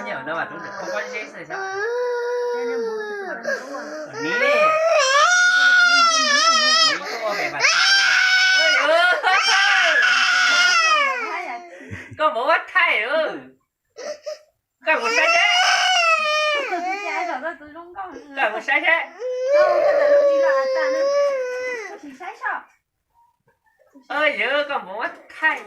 Nyob no mas tub ntawm koj pob zeb xwb xyov. Ni, ni tuaj ua pem mas, koj mus ua thaij, koj mus saib seb, koj mus saib seb. Yog koj mus ua thaij.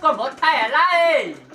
Koj mus thaij lawm.